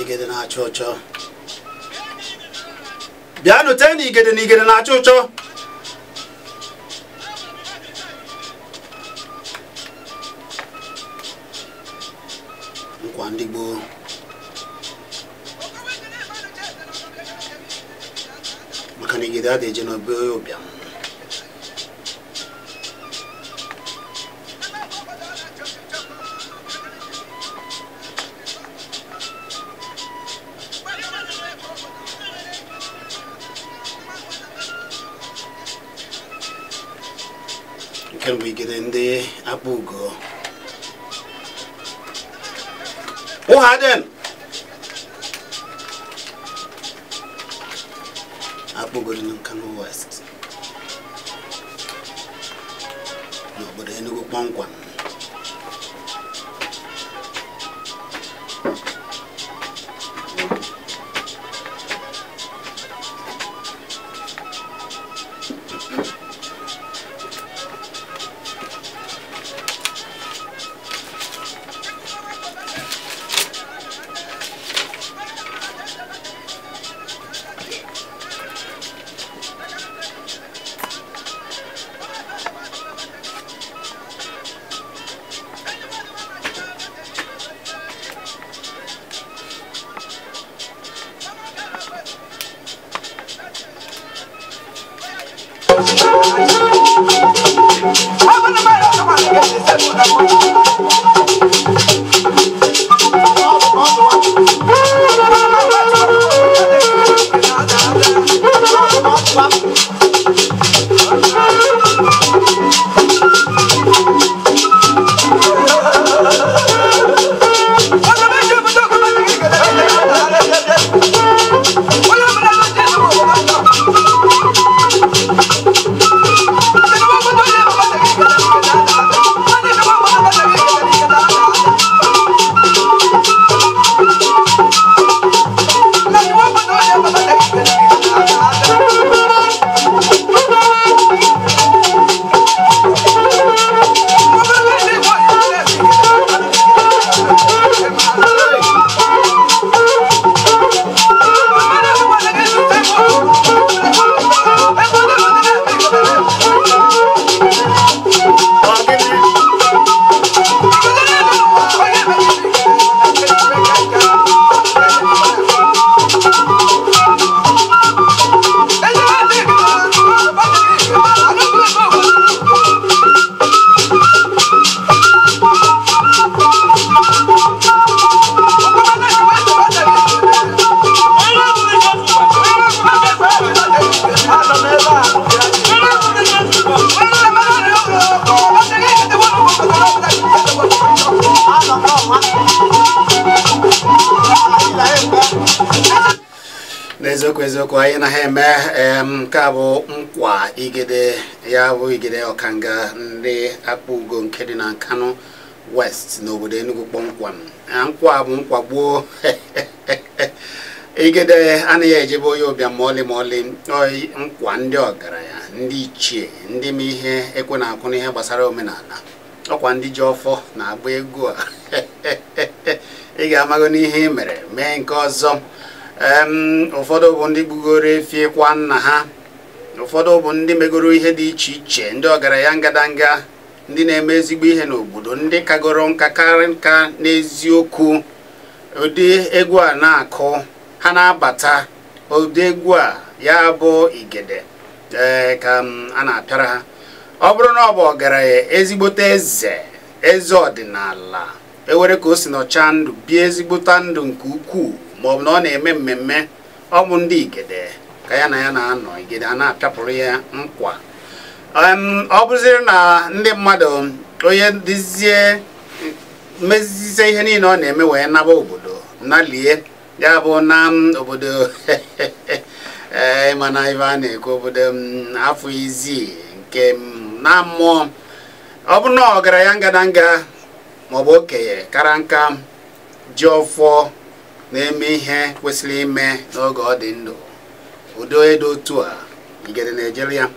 Igede na-achọ ụchọ. Bịanụ tee na igede na igede na-achọ ụchọ. Nkwa ndị gboo. Maka na igede adịghị eje n'obe ụbịam. Nke mbụ igede ndị akpụ ugo. Ụha den. Akpụ ugo dị na Nkanu West. N'obodo Enugu kpọmkwem. Thank you. Eziokwu eziokwu anyị na ha eme nke a bụ nkwa Igede, ya bụ Igede Ọkanga ndị Akpugo nke dị na Nkanu West n'obodo Enugu kpọmkwem. Nkwa bụ nkwa gboo. Igede anaghị ejebe onye ụbịam ma ọlị ma ọlị. Nkwa ndị ọgaranya, ndị ichie, ndị ma ihe ekwe na-akwụ n'ihe gbasara omenala, ọkwa ndị ji ọfọ na-agba egwu a. Ị ga-amago n'ihe ị mere mee nke ọzọ. Ụfọdụ bụ ndị gbugoro efi kwa nna ha, ụfọdụ bụ ndị megoro ihe dị iche iche, ndị ọgaranya ngadanga, ndị na-eme ezigbo ihe n'obodo, ndị kagoro nka karị nka n'eziokwu. Ụdị egwu a na-akụ ha na-abata, ụdị egwu a ya bụ Igede ka a na-apịara ha. Ọ bụrụ na ọ bụ ọgaranya ezigbote eze, eze ọdịnala, ewere ka o si nọcha ndụ bie ezigbota ndụ nke ukwuu, ma ọ bụ na ọ na-eme mmemme, ọ bụ ndị Igede ka ya na ya na-anọ. Igede a na-apịapụrụ ya nkwa. Ọ bụziri na ndị mmadụ onye dịzie mezizie ihe niile ọ na-eme wee naba obodo nalie, ya bụ na obodo ee mana ife a na-ekwu obodo afọ izi nke na mmụọ. Ọ bụ na ọgaranya ngadanga maọbụ okenye kara nka ji ọfọ na-eme ihe kwesịrị ime n'oge ọ dị ndụ, udo edo otu a Igede na-ejere ya.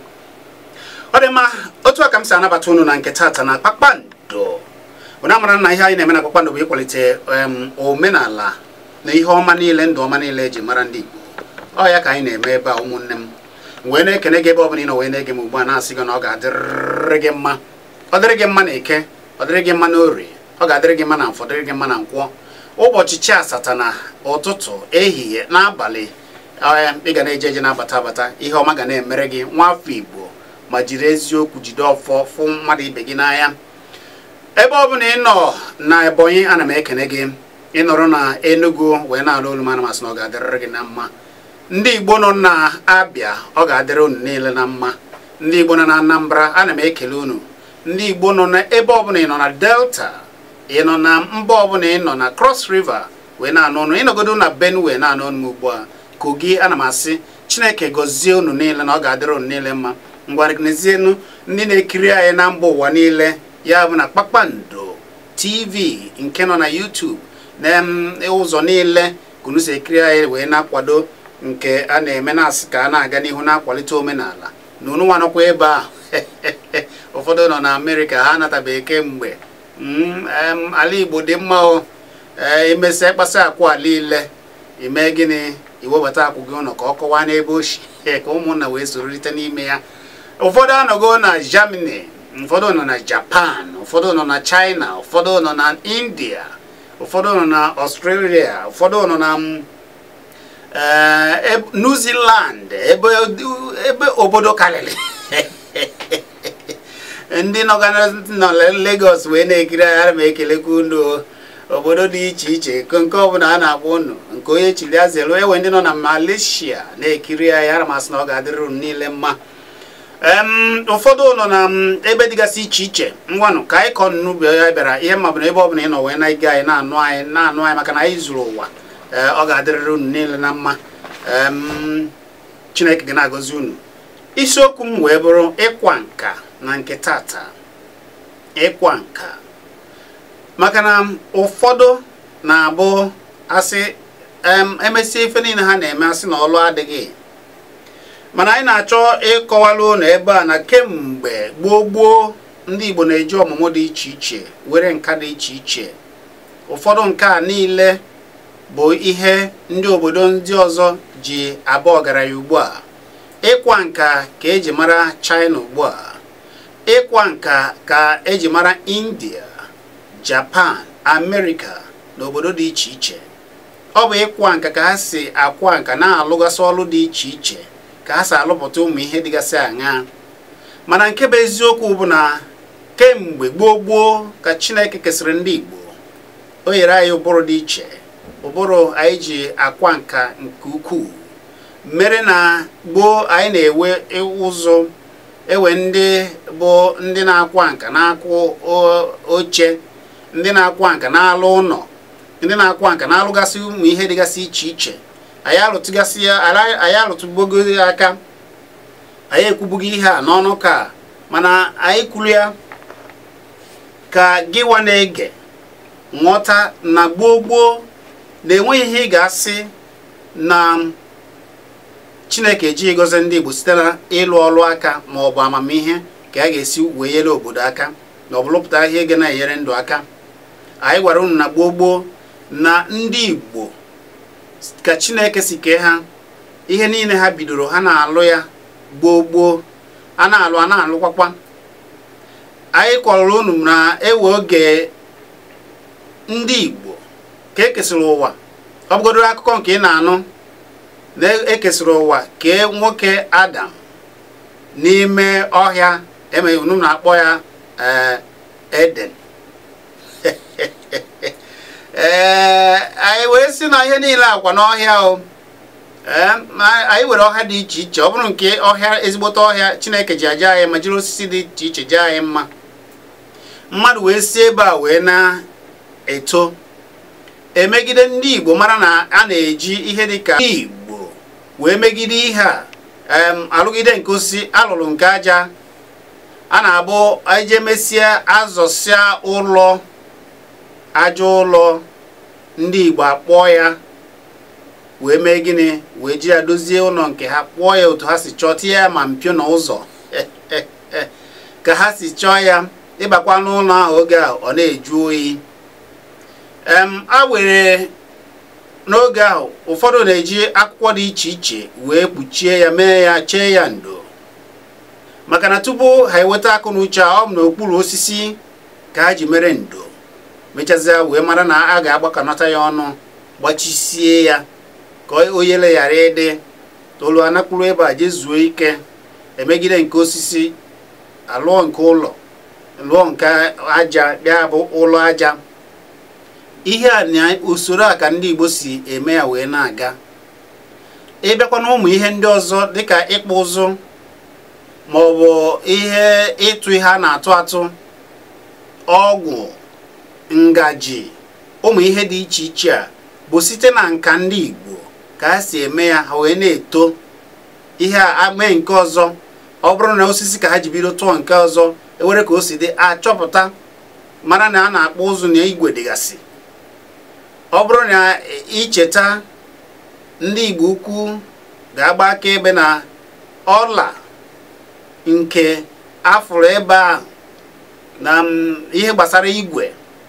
Ọ dị mma, otu a ka m si anabata unu na nke tata na Kpakpando. Unu amara na ihe anyị na-eme na Kpakpando bụ ịkwalite omenala na ihe ọma niile, ndụ ọma niile eji mara ndị Igbo. Ọ ya ka anyị na-eme ebe a ụmụnne m. Wee na-ekene gị ebe ọ bụla ị nọ wee na-ege m ugbu a, na-asị gị na ọ ga-adịrịrị gị mma. Ọ dịrị gị mma na eke, ọ dịrị gị mma na orie, ọ ga-adịrị gị mma na nfọ, dịrị gị mma na nkwọ. Ụbọchị chi asatọ na ụtụtụ, ehihie, n'abalị, ị ga na-eje eje na-abata abata, ihe ọma ga na-emere gị nwafọ Igbo, ma jiri eziokwu jide ọfọ fụ mmadụ ibe gị n'anya. Ebe ọ bụla ị nọ na Ebonyi, ana m ekene gị. Ị nọrọ na Enugu wee na-alụ olu m, ana m asị na ọ ga-adịrịrị gị na mma. Ndị Igbo nọ na Abịa, ọ ga-adịrị unu niile na mma. Ndị Igbo nọ na Anambra, ana m ekele unu. Ndị Igbo nọ na ebe ọbụla ị nọ na Delta, ị nọ na mba ọbụla ị nọ na Cross River wee na-anụ ọnụ, ịnọgodo na Benue na-anụ ọnụ m ugbu a, Kogi, ana m asị Chineke gọzie unu niile na ọ ga-adịrị unu niile mma. Ngwa n'ezienu ndị na-ekiri anyị na mba ụwa niile, ya bụ na Kpakpando TV nke nọ na YouTube na ụzọ niile ka unu si ekiri anyị wee na-akwado nke a na-eme, na-asị ka a na-aga n'ihu na-akwalite omenala na unu nwanọkwa ebe a. Ụfọdụ nọ na Amerịka, ha anatabeghị kemgbe. Ala Igbo dị mma o. Imesịa kpasị akwa niile, ime gịnị, iwebata akwụ gị ụlọ ka ọ kọwaa n'ebe o si ka ụmụnna wee sororite n'ime ya. Ụfọdụ anọgo na Germany, ụfọdụ nọ na Japan, ụfọdụ nọ na China, ụfọdụ nọ na India, ụfọdụ nọ na Australia, ụfọdụ nọ na New Zealand, ebe obodo karịrị. Ndị nọ na Lagos wee na-ekiri anyị, ana m ekelekwa unu. Obodo dị iche iche nke ọbụla a na-akpọ unu, nke onye chiri azelu, ewe ndị nọ na Malaysia na-ekiri anyị, ana m asị na ọ ga-adịrị unu niile mma. Ụfọdụ nọ na ebe dịgasị iche iche. Ngwanụ ka anyị kọ n'ubi ya bịara ihe mma bụ na ebe ọbụla ị nọ wee na-ege anyị na-anụ anyị maka na anyị zuru ụwa. Ọ ga-adịrịrị unu niile na mma. Chineke ga na-agọzi unu. Isiokwu m wee bụrụ ịkwa nka na nke tata. Ịkwa nka maka na ụfọdụ na-abụ asị emesịa ife niile ha na-eme asị na ọlụ adịghị, mana anyị na-achọ ịkọwalụ unu ebe a na kemgbe gboo gboo ndị Igbo na-eji ọmụmụ dị iche iche were nka dị iche iche. Ụfọdụ nka niile bụ ihe ndị obodo ndị ọzọ ji abụ ọgaranya ugbu a. Ịkwa nka ka eji mara China ugbu a, ịkwa nka ka eji mara India, Japan, America na obodo dị iche iche. Ọ bụ ịkwa nka ka ha si akwa nka na-alụgasị ọlụ dị iche iche, ka ha si alụpụta ụmụ ihe dịgasị aṅaa. Mana nke bụ eziokwu bụ na kemgbe gboo gboo ka Chineke kesịrị ndị Igbo, o nyere anyị ụbụrụ dị iche, ụbụrụ anyị ji akwa nka nke ukwuu, mere na gboo anyị na-ewe ụzụ, ewe ndị bụ ndị na-akwa nka na-akwụ oche, ndị na-akwa nka na-alụ ụlọ, ndị na-akwa nka na-alụgasị ụmụ ihe dịgasị iche iche. Anyị alụtụgasị ya, anyị alụtụgbogo ya aka, anyị ekwubugo ihe a n'ọnụ ka, mana anyị kwuru ya ka gị nwa na-ege nghọta na gboo gboo na-enweghị ihe ị ga-asị na Chineke ejighị gọzie ndị Igbo site na ịlụ ọrụ aka ma ọ bụ amamihe ka a ga-esi wee nyere obodo aka na ọ bụ lụpụta ihe ga na-enyere ndụ aka. Anyị gwara unu na gboo gboo na ndị Igbo ka Chineke si kee ha, ihe niile ha bidoro ha na-alụ ya gboo gboo, a na-alụ a na-alụkwakwa. Anyị kọrọ unu na ewe oge ndị Igbo ka ekesịrị ụwa, ọ bụgodoro akụkọ nke ị na-anụ na ekesịrị ụwa kee nwoke Adam n'ime ọhịa eme unu na-akpọ ya Eden. Ee, anyị wee sị na ihe niile akwa n'ọhịa o. Anyị were ọhịa dị iche iche, ọ bụrụ nke ọhịa ezigbote ọhịa Chineke ji aja anyị ma jiri osisi dị iche iche jaa anyị mma, mmadụ wee si ebe a wee na-eto emegide ndị Igbo, mara na a na-eji ihe dịka Igbo wee megide ihe a. Alụgide nke osisi alụrụ nke aja, a na-abụ eje mesịa azọsịa ụlọ aja ụlọ ndị Igbo akpọọ ya wee mee gịnị, wee ji ya dozie ụlọ nke ha, kpụọ ya otu ha si chọọ, tinye ya ma mpio na ụzọ ka ha si chọọ ya. Ịbakwa n'ụlọ ahụ oge a ọ na-eju oyi. A were n'oge ahụ ụfọdụ na-eji akwụkwọ dị iche iche wee kpuchie ya, mee ya chee ya ndo, maka na tupu ha eweta akụ na uche ọ bụ n'okpuru osisi ka ha ji mere ndo, mechazie wee mara na a ga-agbakọnata ya ọnụ gbachisie ya ka oyele ghara ịdị olu anakpụrụ ebe a jee zuo ike. Emegide nke osisi alụọ nke ụlọ, lụọ nke aja, bịa bụ ụlọ aja. Ihe a na usoro a ka ndị Igbo si eme ya wee na-aga. Ịbịakwa na ụmụ ihe ndị ọzọ dịka ịkpụ ụzụ ma ọ bụ ihe ịtụ ihe a na-atụ atụ, ọgwụ, ngaji, ụmụ ihe dị iche iche a bụ site na nka ndị Igbo ka ha si eme ya, ha wee na-eto. Ihe a mee nke ọzọ, ọ bụrụ na osisi ka ha ji bido tụọ nke ọzọ, ewere ka o si dị achọpụta mara na a na-akpụ ụzụ na igwe dịgasị. Ọ bụrụ na icheta ndị Igbo ukwu ga-agba aka ebe na ọla nke afụrụ ebe ahụ na ihe gbasara igwe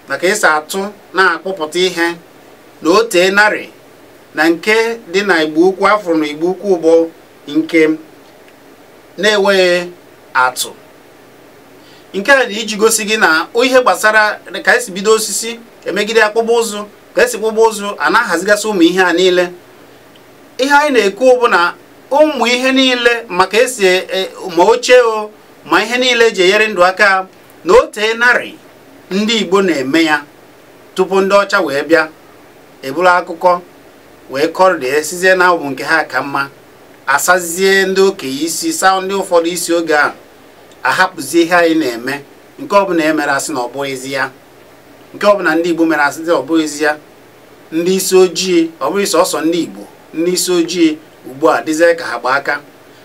na ka esi atụ na-akpụpụta ihe na ote narị na nke dị na Igbo ukwu afụrụ na Igbo ukwu bụ nke na-enweghị atụ. Nke a dị iji gosi gị na ihe gbasara ka esi bido osisi emegide akpụkpọ ụzụ, ka esi kpụkpọ ụzụ a na-ahazigasị ụmụ ihe a niile. Ihe anyị na-ekwu bụ na ụmụ ihe niile maka esi ma oche o ma ihe niile eji enyere ndụ aka na ote narị ndị Igbo na-eme ya tupu ndị ọcha wee bịa eburu akụkọ wee kọrịa sizie na ọ bụ nke ha ka mma, asazie ndị okenye isi, saa ndị ụfọdụ isi oge a, ahapụzie ihe anyị na-eme. Nke ọbụla emere asị na ọ bụghịzi ya, nke ọbụla ndị Igbo mere asị na ọ bụghịzi ya. Ndị isi ojii, ọ bụghị sọsọ ndị Igbo, ndị isi ojii ugbu a dịzie ka ha gba aka,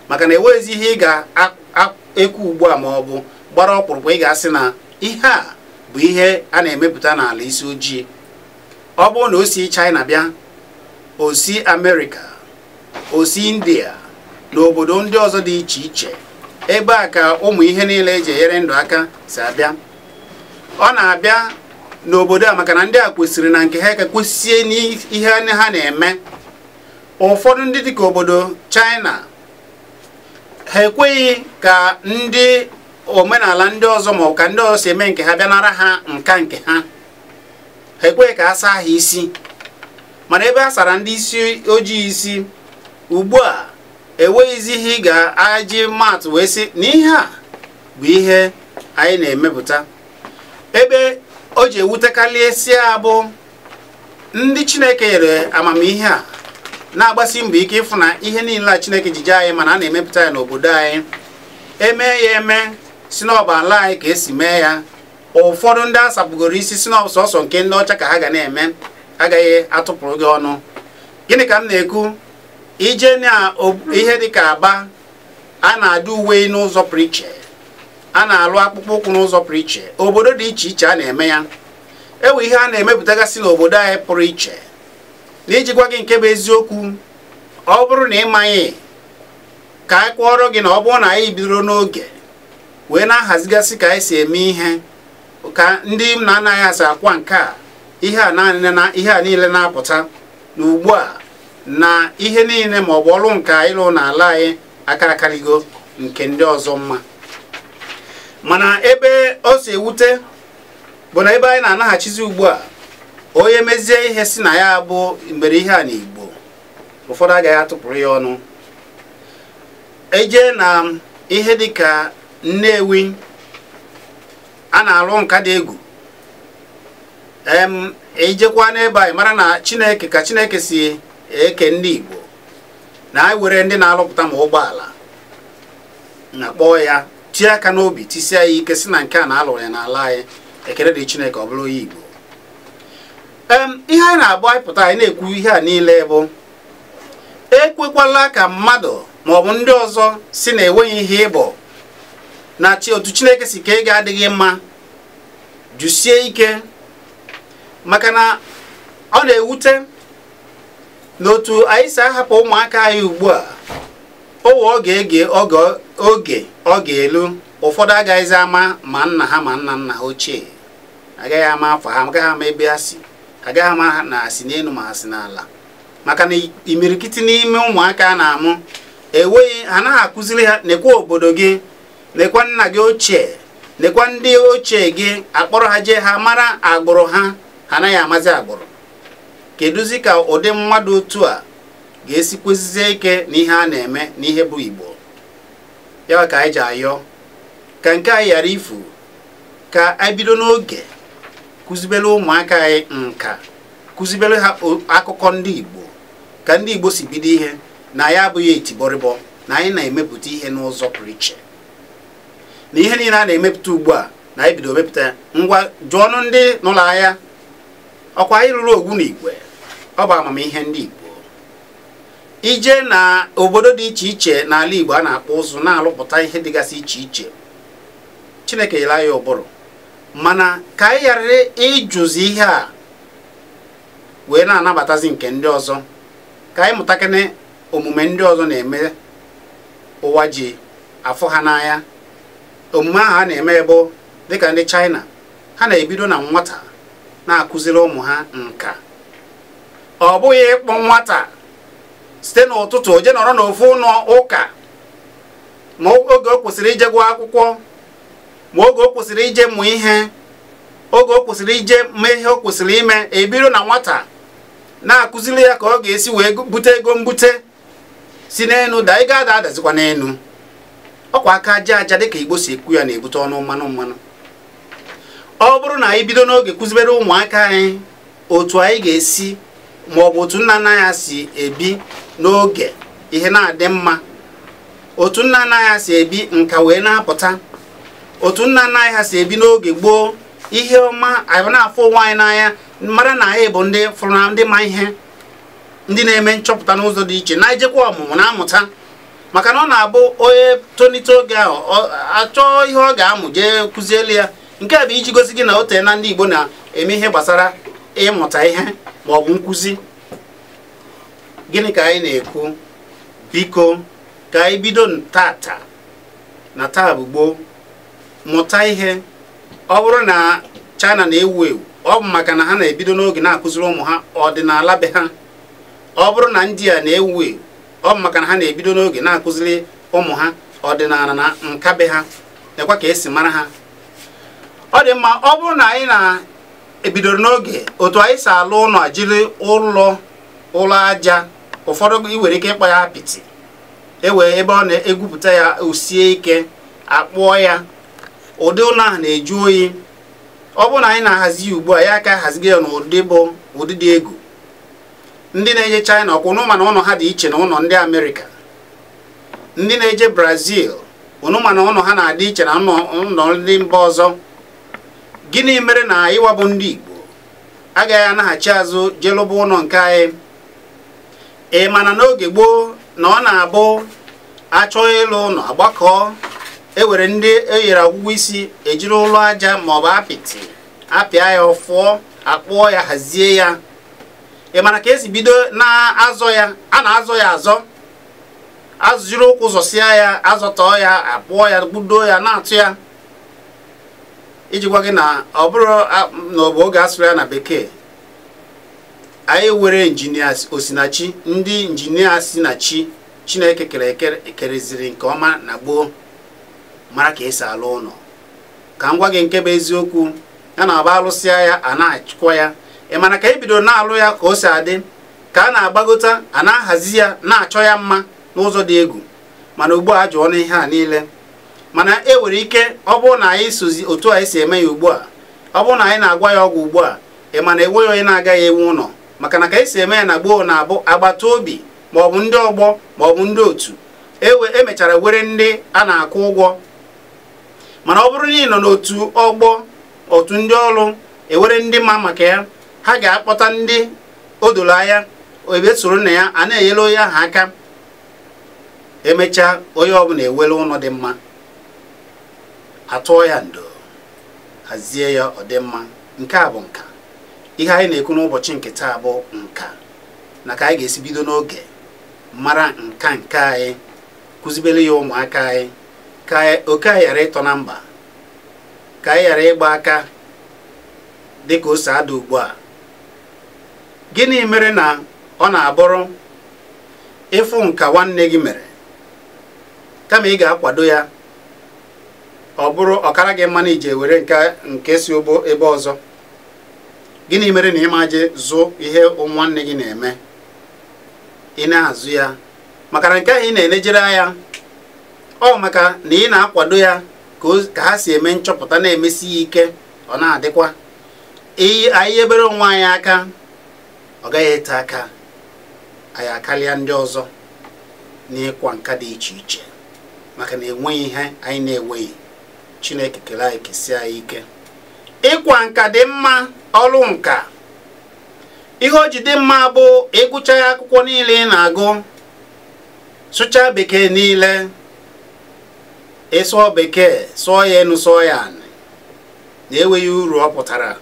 maka na enweghịzi ihe ị ga-ekwu ugbu a ma ọ bụ gbara ọkpụrụkpụ ị ga-asị na ihe a bụ ihe a na-emepụta n'ala isi ojii. Ọ bụrụ na o si China bịa, o si Amerịka, o si India na obodo ndị ọzọ dị iche iche, ebe a ka ụmụ ihe niile eji enyere ndụ aka si abịa. Ọ na-abịa n'obodo a maka na ndị a kwesịrị na nke ha ka kwesịe n'ihe ha na-eme. Ụfọdụ ndị dịka obodo China ha ekweghị ka ndị omenala ndị ọzọ ma ọ ka ndị ọzọ si eme nke ha bịa nara ha nka nke ha, ha ekweghị ka a saa ha isi. Mana ebe a sara ndị isi ojii isi ugbu a, enweghịzi ihe ị ga-aji matụ wee sị na ihe a bụ ihe anyị na-emepụta. Ebe o ji ewutekarị abụ ndị Chineke nyere amamihe a na-agbasi mbọ ike ịfụ na ihe niile a Chineke ji jee anyị mana a na-emepụta ya n'obodo anyị, emee ya eme si n'ọba ala anyị ka esi mee ya. Ụfọdụ ndị asapụgoro isi si n'ọsọsọ nke ndị ọcha ka ha ga na-eme, agaghị atụpụrụ gị ọnụ. Gịnị ka m na-ekwu? Ije na ihe dịka Aba, a na-adị uwe n'ụzọ pụrụ iche, a na-alụ akpụkpọ ụkwụ n'ụzọ pụrụ iche, obodo dị iche iche a na-eme ya. Ewe ihe a na-emepụtagasị n'obodo anyị pụrụ iche. N'iji gwa gị nke bụ eziokwu, ọ bụrụ na ị maghị, ka anyị kwọrọ gị na ọ bụrụ na anyị bidoro n'oge wee na-ahazigasị ka anyị si eme ihe, ka ndị na-anaghị asa akwa nke a, ihe a niile na-apụta na ugbu a, na ihe niile ma ọ bụ ọrụ nka ịlụ n'ala anyị akarakarịgo nke ndị ọzọ mma. Mana ebe o si ewute bụ na ebe anyị na-anaghachizi ugbu a, onye mezie ihe si na ya bụ mere ihe a n'Igbo, ụfọdụ agaghị atụpụrụ ya ọnụ. Eje na ihe dịka Nnewi, a na-alụ nka dị egwu. Ejekwa n'ebe anyị mara na Chineke ka Chineke si eke ndị Igbo, na anyị were ndị na-alụpụta ma ụgbọala na kpọọ ya tie aka n'obi, tisia ya ike si na nke a na-alụrụ ya n'ala anyị. Ekele dị Chineke, ọ bụrụ onye Igbo. Ihe anyị na-abụ anyị pụta anyị na-ekwu ihe a niile bụ ekwekwala ka mmadụ maọbụ ndị ọzọ si na enweghị ihe ịbụ na otu Chineke si ka ego adịghị mma. Jụsie ike, maka na ọ na-ewute n'otu anyị si ahapụ ụmụaka anyị ugbu a. Owe oge oge ọ ga-elu, ụfọdụ agaghịzi ama ma nna ha ma nna nna ha ochie, agaghị ama afọ ha, agaghị ama ebe ha si, agaghị ama na ha si n'elu ma ha si n'ala. Maka na imirikiti n'ime ụmụaka a na-amụ enweghị, ha anaghị akụziri ha nekwa obodo gị, nekwa nna gị ochie, nekwa ndị ochie gị, akpọrọ ha jee ha mara agbụrụ ha, ha anaghị amazi agbụrụ. Kedụzi ka ụdị mmadụ otu a ga-esi kwezizie ike n'ihe a na-eme n'ihe bụ Igbo? Ya ka anyị ji ayọ ka nke anyị ghara ifu, ka anyị bido n'oge kụzibere ụmụaka anyị nka, kụzibere ha akụkọ ndị Igbo, ka ndị Igbo si bido ihe, na ya abụghị etibọrịbọ, na anyị na-emepụta ihe n'ụzọ pụrụ iche, na ihe niile a na-emepụta ugbu a na anyị bido mepụta ya. Ngwa jụọnụ ndị n'ụlọ ahịa, ọkwa anyị rụrụ ogwu na igwe, ọ bụ amamihe ndị Igbo. Ije na obodo dị iche iche n'ala Igbo a na-akpụ ụzụ na-alụpụta ihe dịgasị iche iche. Chineke nyere anyị ụbụrụ, mana ka anyị ghara ịjụzi ihe a wee na-anabatazi nke ndị ọzọ, ka anyị mụtakene omume ndị ọzọ na-eme ụwa ji afụ ha n'anya. Omume ahụ a na-eme bụ dịka ndị China, ha na-ebido na nwata na-akụziri ụmụ ha nka. Ọ bụghị ịkpọ nwata site n'ụtụtụ oje nọrọ n'ofu ụlọ ụka, ma oge o kwesịrị ije gụọ akwụkwọ, ma oge o kwesịrị ije mụ ihe, oge o kwesịrị ije mee ihe o kwesịrị ime, ebido na nwata na-akụziri ya ka ọ ga-esi wee bute ego mbute si n'enu daa, ị ga-ada adazikwa n'enu. Ọkwa aka aja aja dịka Igbo si ekwu ya na-ebute ọnụ mmanụ mmanụ. Ọ bụrụ na anyị bido n'oge kụzibere ụmụaka anyị otu anyị ga-esi ma ọ bụ otu nna nna ya si ebi n'oge ihe na-adị mma, otu nna nna ya si ebi nka wee na-apụta, otu nna nna ya si ebi n'oge gboo ihe ọma, anyị na-afụ onwe anyị n'anya, mara na anyị bụ ndị fụrụ na ndị ma ihe, ndị na-eme nchọpụta n'ụzọ dị iche, na-ejekwa ọmụmụ na-amụta. Maka na ọ na-abụ onye tonite oge ahụ achọọ ihe ọ ga-amụ jee kụzielu ya. Nke a bụ iji gosi gị na o tee na ndị Igbo na-eme ihe gbasara ịmụta ihe ma ọ bụ nkụzi. Gịnị ka anyị na-ekwu? Biko ka anyị bido tata na taa bụ gboo mụta ihe. Ọ bụrụ na China na-ewu ewu, ọ bụ maka na ha na-ebido n'oge na-akụziri ụmụ ha ọdịnala be ha. Ọ bụrụ na ndị a na-ewu ewu, ọ bụ maka na ha na-ebido n'oge na-akụziri ụmụ ha ọdịnala na nka be ha, nekwa ka esi mara ha. Ọ dị mma, ọ bụrụ na anyị na-ebidoro n'oge otu anyị si alụ ụlọ, jiri ụlọ aja, ụfọdụ i nwere ike ịkpọ ya apịtị, ewee ebe ọ na-egwupụta ya osie ike akpụọ ya, ụdị ụlọ ahụ na-eju oyi. Ọ bụrụ na anyị na-ahazi ya ugbu a, ya aka ahazigo ya n'ụdị bụ ụdị dị egwu. Ndị na-eje China ọkwụ mana ụlọ ha dị iche na ụlọ ndị Amerịka. Ndị na-eje Brazil ụnụ mana ụlọ ha na-adị iche na ụlọ ndị mba ọzọ. Gịnị mere na anyị wabụ ndị Igbo agaghị anaghachi azụ jee lụba ụlọ nke anyị? Ị mana n'oge gboo na ọ na-abụ achọọ ịlụ ụlọ agbakọ, ewere ndị eyere ọgwụgwọ isi ejiri ụlọ aja maọbụ apịtị apịa ya ọfụọ, akpụọ ya, hazie ya. Ị mana ka esi bido na-azọ ya, a na-azọ ya azọ, azụjiri ụkwụ zọsịa ya, azọtọọ ya, akpụọ ya, gbudo ya, na-atụ ya. Iji gwa gị na ọ bụrụ na ọ bụ oge asụrụ ya na bekee, anyị were injinia Osinachi, ndị injinia si na chi Chineke kere ekereziri nke ọma na gboo, mara ka esi alụ ụlọ. Ka m gwa gị nke bụ eziokwu, ya na aba alụsịa ya, a na-achịkwa ya. Ị mana ka e bidoro na-alụ ya ka o si adị, ka a na-agbagota, a na-ahazi ya, na-achọ ya mma n'ụzọ dị egwu. Mana ugbu a jụọ n'ihe a niile. Mana e nwere ike ọ bụrụ na anyị sozi otu anyị si eme ya ugbu a, ọ bụrụ na anyị na-agwa ya ọgwụ ugbu a, ị mana enweghị onye na-agaghị ewu ụlọ. Maka na ka esi eme ya na gboo na-abụ agbata obi maọbụ ndị ọgbọ maọbụ ndị otu emechara were ndị a na-akwụ ụgwọ. Mana ọ bụrụ na ị nọ n'otu ọgbọ, otu ndị ọrụ, ewere ndị ma maka ya, ha ga-akpọta ndị o doro anya ebe soro na ya, a na-enyere onye ahụ aka. Emechaa onye ọbụla ewere ụlọ dị mma, atụọ ya ndo, hazie ya ọ dị mma. Nke a bụ nka. Ihe anyị na-ekwu n'ụbọchị nke taa bụ nka, na ka anyị ga-esi bido n'oge mara nka nke anyị, kụzibere ya ụmụaka anyị, ka oke anyị ghara ịtọ na mba, ka anyị ghara ịgba aka dị ka o si ada ugbu a. Gịnị mere na ọ na-abụrụ ịfụ nka nwanne gị mere, kama ị ga-akwado ya, ọ bụrụ ọkara gị mma na ije were nke si ebe ọzọ? Gịnị mere na ịma je zụ ihe nwanne gị na-eme, ị na-azụ ya? Maka na nke ahụ ị na-enejere anya, ọ maka na ị na-akwado ya ka ha si eme nchọpụta na-emesi ya ike, ọ na-adịkwa. Anyị ebere onwe anyị aka, ọ gaghị ete aka, anyị akarịa ndị ọzọ n'ịkwa nka dị iche iche, maka na enweghị ihe anyị na-enweghị. Chineke kere anyị kesie anyị ike. Ịkwa nka dị mma, ọrụ nka. Ihe o ji dị mma bụ ịgụcha ya akwụkwọ niile ị na-agụ, sụchaa bekee niile, ịsụọ bekee, sụọ ya enu, sụọ ya anị, na-enweghị uru ọ pụtara.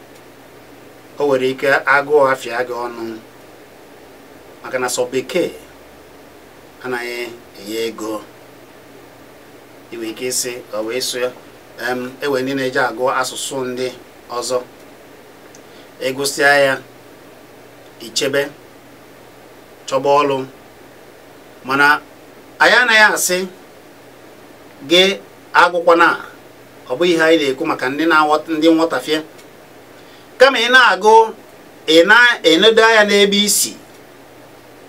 O nwere ike agụụ afịa gị ọnụ, maka na sọ bekee anaghị enye ego. Ị nwere ike ịsị ọ wee sụ ya, enwere ndị na-eji agụ asụsụ ndị ọzọ, ịgụsịa ya ichebe chọba ọlụ. Mana anyị anaghị asị gị agụkwana, ọ bụghị ihe anyị na-ekwu maka ndị nghọtafie. Kama ị na-agụ, ị na-enedo anya n'ebe isi,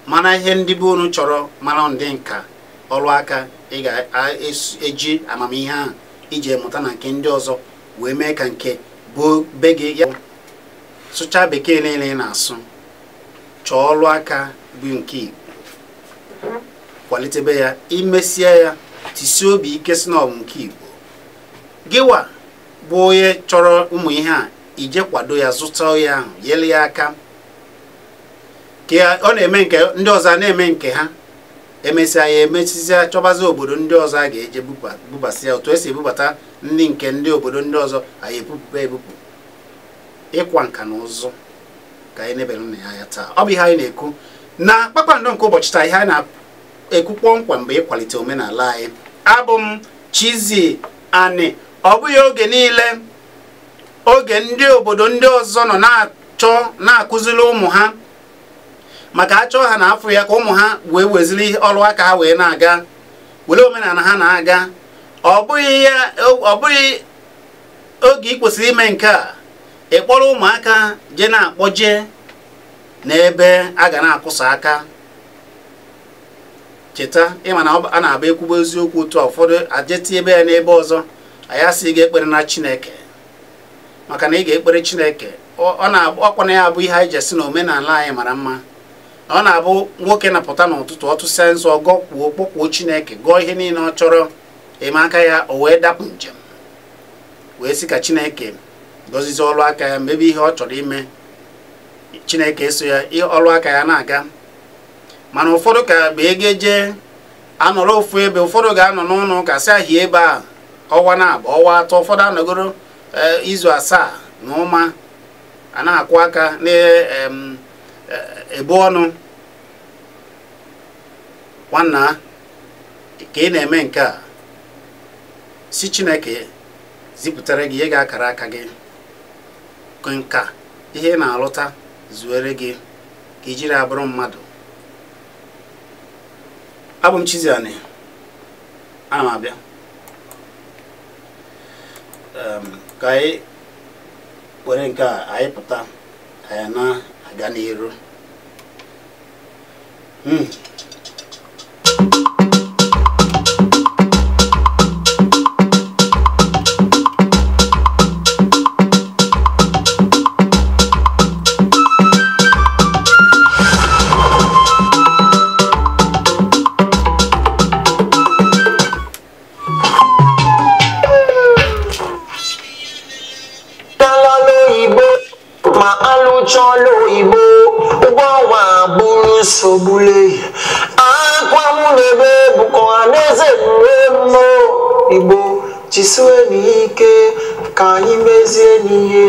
mana ihe ndị be unu chọrọ, mara ndị nka ọrụ aka ị ga-eji amamihe ahụ iji mụta na nke ndị ọzọ wee mee ka nke bụ be gị ya. Sụchaa bekee niile ị na-asụ, chọọ ọrụ aka bụ nke Igbo, kwalitebe ya, imesie ya, tisie obi ike si na ọ bụ nke Igbo. Gịwa bụ onye chọrọ ụmụ ihe a, ije kwado ya, zụta ya ahụ, nyere ya aka ka ọ na-eme nke ndị ọzọ na-eme nke ha. Emesịa ya, emesịa chọbazi obodo ndị ọzọ a ga-eje bubasị ya. Otu esi ebubata ndị nke ndị obodo ndị ọzọ, anyị ebupụ ebupụ. Ịkwa nka na ụzụ ka anyị nebere na ya taa. Ọ bụ ihe anyị na-ekwu na kpakpando nke ụbọchị taa. Ihe anyị na-ekwu kpọmkwem bụ ịkwalite omenala anyị. Abụ m Chizzy Ani. Ọ bụghị oge niile oge ndị obodo ndị ọzọ nọ na-achọ na-akụziri ụmụ ha, maka achọ ha na afọ ya ka ụmụ ha wee weziri ọrụ aka ha wee na-aga, were omenala ha na-aga. Ọ bụghị oge ị kwesịrị ime nke a, ị kpọrọ ụmụaka jee na-akpọje n'ebe a ga na-akwụsa aka. Cheta ịma na a na-abụ ekwugbo eziokwu otu a, ụfọdụ ajeti ebe ya n'ebe ọzọ. Anyị asị gị ekpere na Chineke, maka na ị ga-ekpere Chineke. Ọ na-ọkwa na ya bụ ihe anyị ji esi na omenala anyị mara mma. Ọ na-abụ nwoke na-apụta n'ụtụtụ, ọ tụsịa nzọ, gọkwuo kpọkwuo Chineke, gọọ ihe niile ọ chọrọ eme aka ya, o wee dapụ njem, wee sị ka Chineke gọzizie ọrụ aka ya, mebe ihe ọ chọrọ ime. Chineke eso ya, ọrụ aka ya na-aga. Mana ụfọdụ ka bụ ego eje anọrọ ofu ebe, ụfọdụ ga-anọ n'ụlọ ụka sị ahịa ebe a ọnwa na-abụ ọnwa atọ, ụfọdụ anọgoro izu asaa na ụma a na-akwụ aka na-ebu ọnụ. Nwanna, ka ị na-eme nke a, si Chineke zipụtara gị ihe ga-akara aka gị, nka ihe ị na-alụta zuere gị ka i jiri abụrụ mmadụ. Abụ m Chiziani, ana m abịa ka anyị were nke a anyị pụta anyị na-aga n'iru. Igbo chisuenike ka anyị mezie n'ihe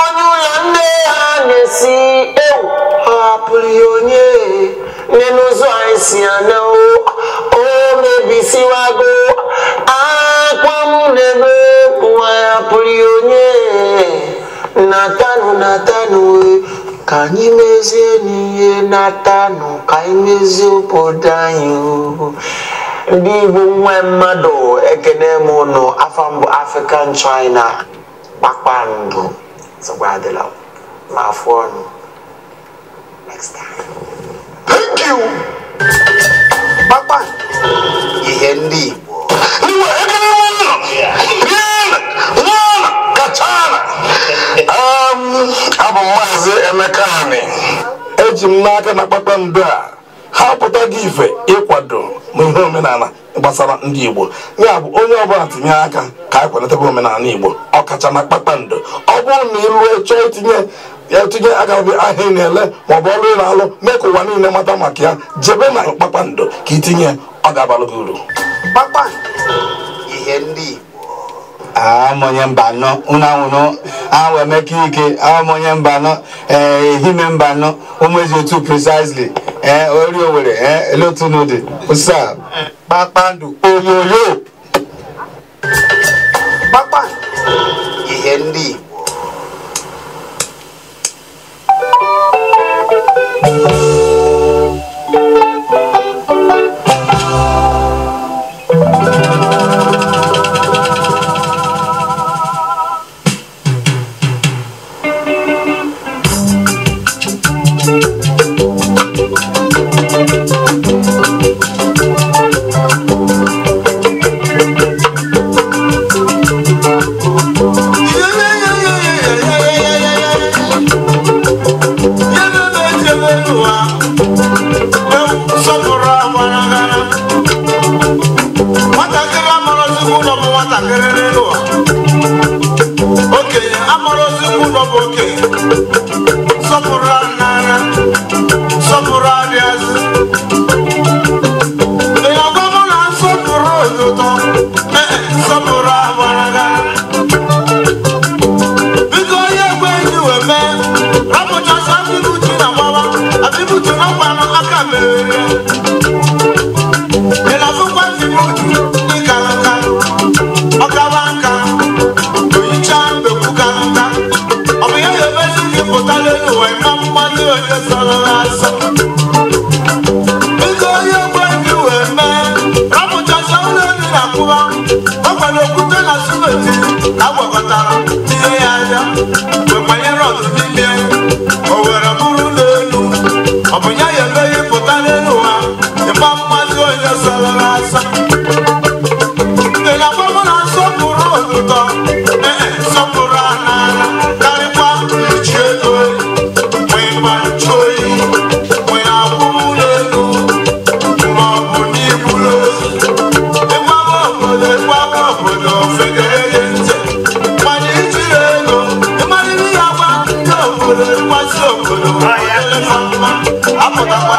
onye ụlọ nne ha na-esi ewu ha hapụrụ ya onye nne n'ụzọ anyị si ana o mebisiwago akwa m na-ebe nwa ya hapụrụ ya onye natanụ natanụ ka anyị mezie n'ihe natanụ ka anyị mezie obodo anyị. Ndị Igbo nwe mmadụ ekene m ụnụ. Afọ mbụ African China kpakpando sọgwa adịla ma afọ ọnụ next time. Thank you. Kpakpando ihe ndị Igbo. Abụ Maazị Emeka Ani. Eji m n'aka na kpakpando a ha pụta gị ife ịkwado ihe omenala gbasara ndị Igbo. Ya bụ onye ọbụla tinye aka ka anyị kwalitekwa omenala Igbo ọkacha na kpakpando. Ọ bụrụ na ị lụọ chọọ itinye aka gị ahịa ị na-ele maọbụ ọrụ ị na-alụ mee ka ụwa niile mata maka ya, jebe na kpakpando ka itinye, ọ ga-abalụ gị uru. Kpakpando ihe ndị Igbo. Amonye Mbano, una awe Emeka Ike, amonye Mbano, Ehime Mbano, Umuezi Otu precisely, Ori Owerri, Elotu Nudi, what's up? Kpakpando oyoyo. Kpakpando ihe ndị Igbo. Apụtakwa